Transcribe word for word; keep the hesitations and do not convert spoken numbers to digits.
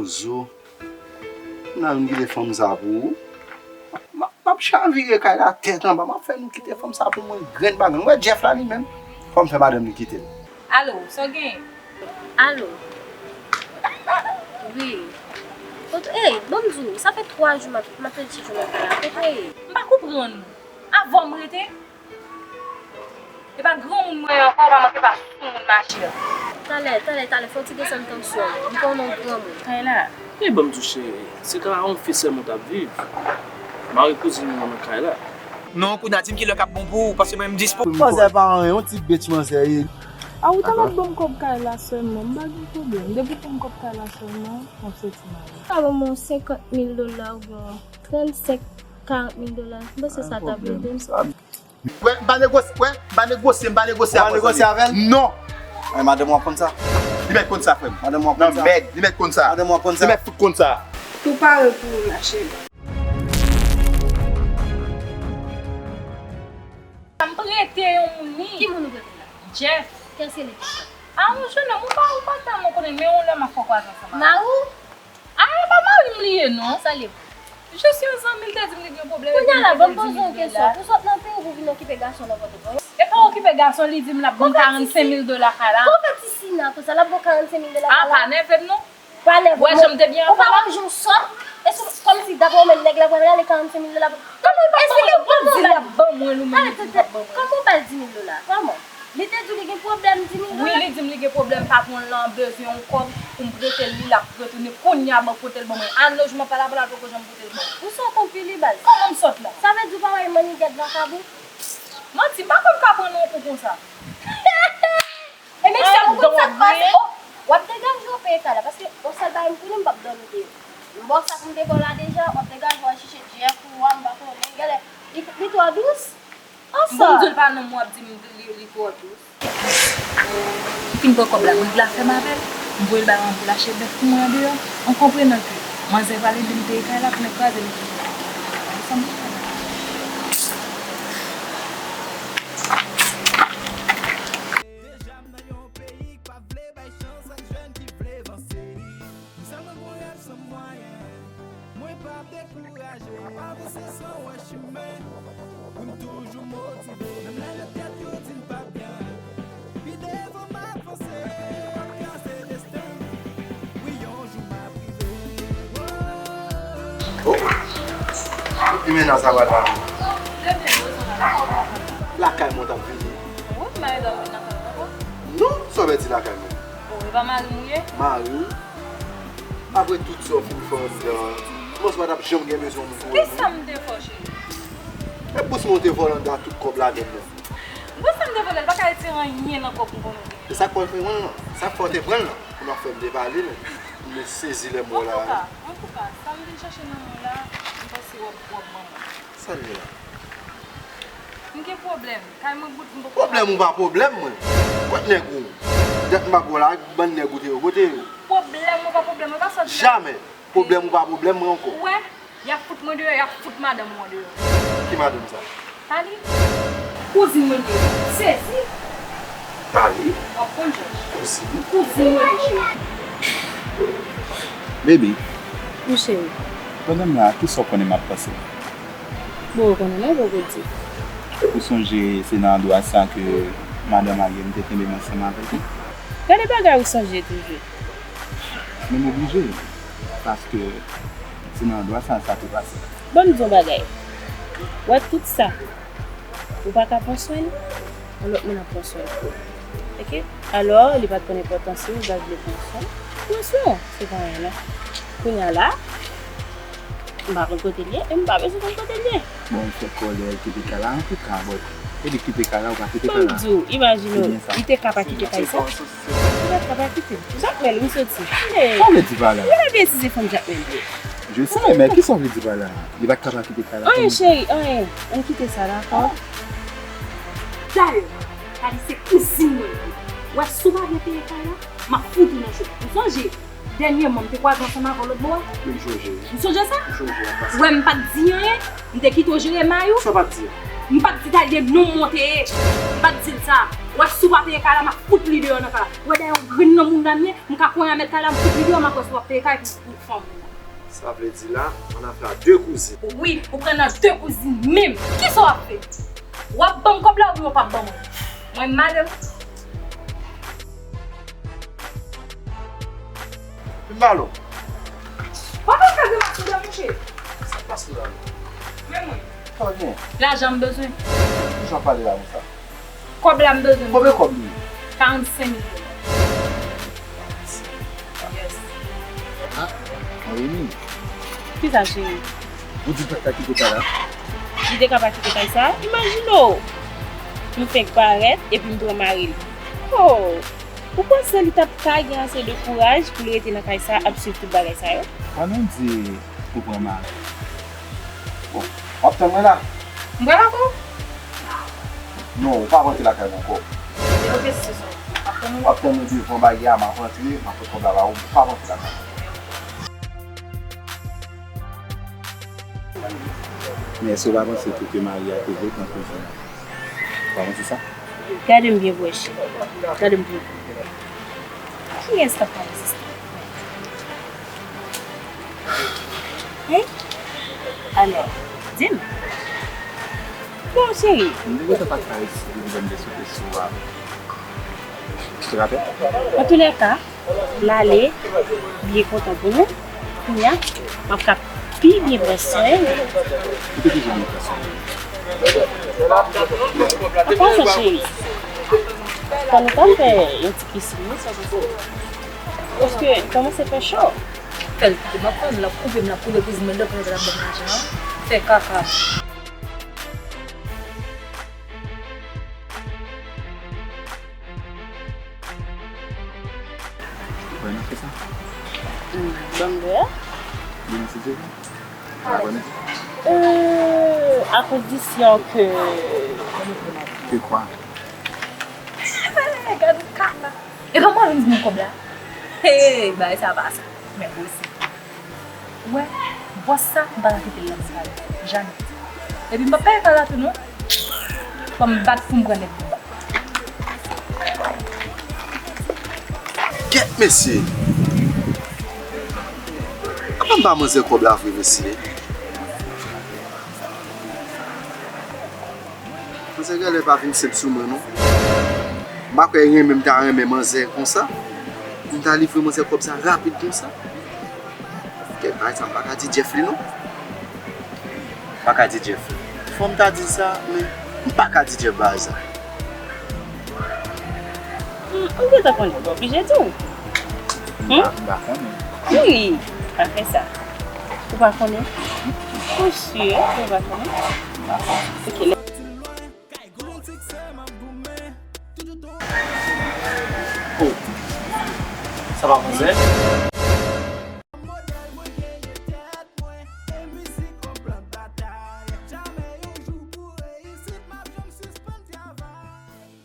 Zo, m nan vin kite fanm sa pou ou. M ap, m ap chavire kay la tèt anba. M ap fè nou kite fanm sa pou mwen grenn bagay. Ou wè Jeff la li menm? Fò m fè madanm li kite l. Alo, sa w genyen? Alo. Wi. Kote, ey, ban m di w, sa fè twa jou m ap, m ap fè ti jou nan kay la. Kote w ye? M pa konprann ou. Avè w m rete? E pa granmoun mwen ye ankò, ou pa manke pa soumoun mache a. Talè, talè, talè, fè w ti desann tansyon w. M konnen w granmoun. Kay la. E ban m di w cheri, se ka yon fi sèlman w t ap viv. Mari kouzin mwen nan kay la. Non, kounye a di m kilè k ap bon pou ou, paske mwen m dispo. Manzè pa anyen, yon ti bitch manzè ye. A ou ta mèt ban m kòb kay la sèlman, m pa gen pwoblèm. Depi w ban m kòb kay la sèlman, m ap soti mari. Ou ka ban mwen yon senkant mil dola oubyen trannsenk, karant mil dola. M panse sa t ap ede m. Wè, m pa negosye, wè, m pa negosye, m pa negosye avè l. Ou pa negosye avè l? Non. Men madanm w ap konn sa. Li mèt konn sa, frè m. Madanm w ap konn sa. Non, mèd, li mèt konn sa. Madanm w ap konn sa. Li mèt fout konn sa. Tou pare pou ou, ma chérie. M prete yon moun li. Ki moun ou prete la? Jeff. Kiyès ki rele Jeff la? A, yon jennonm, ou pa, ou pa tèlman konnen, men yon lè m ap fè w kwaze ansanm avè l. Mari w? A, e pa mari m li ye, non. Sa l ye pou? Jis yon zanmi, l te di m li gen pwoblèm. Kounye a la, ban m poze w yon kesyon. Pou sot nan peyi w pou vin okipe gason nan Pòtoprens? E pa okipe gason, li di m l ap ban m karannsenk mil dola kay la. Konvètisina konsa, l ap ban w karannsenk mil dola kay la? A, pa nève m non. Pa nève m non. Wè jan m te byen anfòm la? Ou pa wè jan w sòt? E sou, kòmsi daprè w menm nèg la pral rale karannsenk mil dola pou, kòman, esplike m kòman w pral di l ap ban mwen, ou menm li di l p ap ban mwen. Kòman w pral di mil dola? Kòman? Li te di w li gen pwoblèm di mil dola? Wi, li di m li gen pwoblèm, patwon l lan bezwen yon kòb pou m prete l li, l ap retounen kounye a ban kote l ban mwen. Al lojman pa la, pa la, poko janm pote l ban mwen. Ou sòt anpil wi baz. Kòman m sòt la? Sa vle di w pa wè e mannigèt vakabon? Manti, m pa kwè m ka pran nan yon kou konsa. E men sa ou konn sa k pase. Oh, w ap degaje w peye kay la, paske yon sèl bagay m konnen m p ap dòmi deyò. M ba w sa pou m te ba w la deja, w ap degaje w al chèche Jeff ou a, m pa konnen, genlè li, li twò dous. Bon, m di l pa nonm w ap di m li, li twò dous. Fin pran kòb la, mwen di l a fè m avè l, m voye l bay yon moun pou l achte bèf pou mwen andeyò, an konprenan ke manzè pral ede m peye kay la pou nèg kraze m. Sa m di. Deja m nan yon peyi k pa vle bay chans ak jèn ki vle vanse. M sèlman gon rèv san mwayen. Mwen p ap dekouraje, m ap avanse san wè chimen. Wi, m toujou motive, menm lè nan tèt yo di m pa byen. Pi devan m avanse, m ap kraze desten. Wi, yon jou m ap rive. Oh! Epi mennaj sa pral la. Lakay mwen w t ap vini. Wi, m pa gen dwa vin lakay mwen ankò. Non, sa w vle di lakay mwen? Oh, e pa mari m ou ye? Mari w? Apre tout sa w fin fè anndan an, m panse w pa t ap janm gen bezwen moun pou wè m. Kisa m te fè w, cheri? E bous mwen w te vòlè anndan a tout kòb ladann nan. Bous sa m te vòlè, l pa ka retire anyen nan kòb m konnen w genyen. E sa k fè w te pran l lan? Sa k fè w te pran l lan? Pou n ap fè m te pale, men m te sezi lè m wè w la. Antouka, antouka, sa m vin chache nan men w la, m panse w ap, w ap ban mwen. Sa l ye la? M gen pwoblèm. Kay mwen bout, m poko. Pwoblèm ou pa pwoblèm mwen. Kot nèg ou? Dat m ap wè w la, ak bann nèg ou te yo, kote yo? Pwoblèm ou pa pwoblèm mwen, pa sòt. Jamè. Pwoblèm ou pa pwoblèm mwen ankò. Ou wè, y ap fout mwen deyò, y ap fout madanm ou an deyò. Ki madanm sa? Tali. Kouzin mwen li ye. Sezi. Tali? W ap konn jan. Kouzin. Kouzin mwen li, cheri. Baby. Wi, cheri. Pandan m la, kisa w konnen m ap panse? Bon, ou konnen non, poko di. Ou sonje se nan andwa sa ke madan marye m te kenbe m ansanm avèk ou? Gade bagay ou sonje toujou. Men m oblije, paske se nan andwa sa sa te pase. Bon, m di yon bagay. Ou wè tout sa, ou pa ka pran swen l, yon lòt moun ap pran swen l pou ou. Oke? Alò, li pa t konn enpòtans li, ou pa t vle pran swen l. Pran swen w, se pa anyen non. Kounye a la, m pa konn kote l ye, e m pa bezwen konn kote l ye. Bon, m fè kòlè, l kite kay la, antouka, bon, e li kite kay la, ou pa kite kay la. Ban m di w, imajine w, li te ka pa kite kay sa. Li pa t ka pa kite. Jakmèl, m soti. Sa w vle di pa la? Ou leve si se fanm Jakmèl vre. Je sais, men kisa w vle di pa la? Li pa t ka pa kite kay la. Anyen, cheri, anyen. Ann kite sa, dakò? Dayè, Tali se kouzin mwen li ye. Wè, si w pa vle peye kay la, m ap fout ou nan cho. Ou sonje? Dènyèman, m te kwaze ansanm avè w lòtbò a. Wi, m sonje. Ou sonje sa? M sonje, an pase. Ou wè, m pa t di anyen, m te kite w jere may ou. Sa w pa t di a? M pa t di Tali de non mwen te ye. M pa t di l sa. W ap si w pa peye kay la, m ap fout li deyò nan kay la. Ou wè dèyè yon grenn nan moun nan m ye, m ka konyen mèt kay la, m fout li deyò, m ap wè si w ap peye kay pou, pou fanm ou. Sa vle di la, ann afè a de kouzin. Wi, ou pran nan de kouzin menm. Kisa w ap fè? W ap ban m kòb la oubyen w p ap ban mwen? Mwen male wi. Vin ba lo. W ap al fè grimas sou dèyè mouche. Sa k pase la? Men mwen. Sa w gen? Lajan m bezwen. Kijan w pale la konsa? Kòb la m bezwen. Konbyen kòb li ye? Karannsenk mil dola. Yes. Ah, Remy. Kisa, cheri? Ou di w pa t ka kite kay la? Li te ka pa kite kay sa? Imajine w! M fenk parèt epi m pran mari l. Oh! Ou panse li t ap ka gen ase de kouraj pou li rete nan kay sa ap swiv tout bagay sa yo? Pandan w di ou pran mari. Bon, w ap tann mwen la. M pral avè w. Non, ou p ap rantre lakay mwen ankò. Se ok, si se sa. W ap tann mwen. W ap tann mwen devan baryè a, m ap rantre, m ap pran kòb la ba ou, ou p ap rantre lakay mwen. Men èske w pa panse tou ke mari a te vle pran kouzin an? Ou pa panse sa? Gade m byen vre, cheri. Gade m byen vre. Kiyès k ap pale sista? Hein? Alò, di m. Bon, cheri. M te gentan pa t ka resi pou m te sote sou ou a. Ou te rapè? Antouka, m ale byen kontan pou nou. Kounye a, m ap ka pi byen pran swen. Ou te toujou byen pran swen. An pasan, cheri, fò nou ta fè yon ti pisin, wi. Paske l kòmanse fè cho. Fè l kite m ap pran, l ap koupe m, l ap koupe kouzin mwen, l ap pran, l ap ban m lajan an. Fè kaka. Ou kwè nan fè sa? Hmm, ban m wè. Vin site. Ou pa konnen? Euh, à condition que... Que quoi? Gad yon kaka. E kòman vin di m kòb la? Hey, bagay sa pa sa. Men osi. Ou wè, bòs sa, m pa ka kite l nan men kay la. Jamè. Epi m p ap peye kay la tou non. Fò m bat pou m pran nèg pou m bat. Kèt mesye! Apa m ba manzè kòb la vre mesye? Manzè genlè pa vin senp sou mwen non. M pa kwè renmen m ta renmen manzè konsa. Pou m ta livre manzè kòb sa rapid konsa. Kèt bagay sa m pa ka di Jeff li non. M pa ka di Jeff. Fò m ta di l sa, men m pa ka di Jeff bagay sa. Hmm, ou gentan konnen, m oblije di w. Hmm? M pa, m pa konnen. Wi, pa fè sa. Ou pa konnen? Ou si ou pa konnen? M pa konnen. Ok, lè... Oh, sa pa manzè?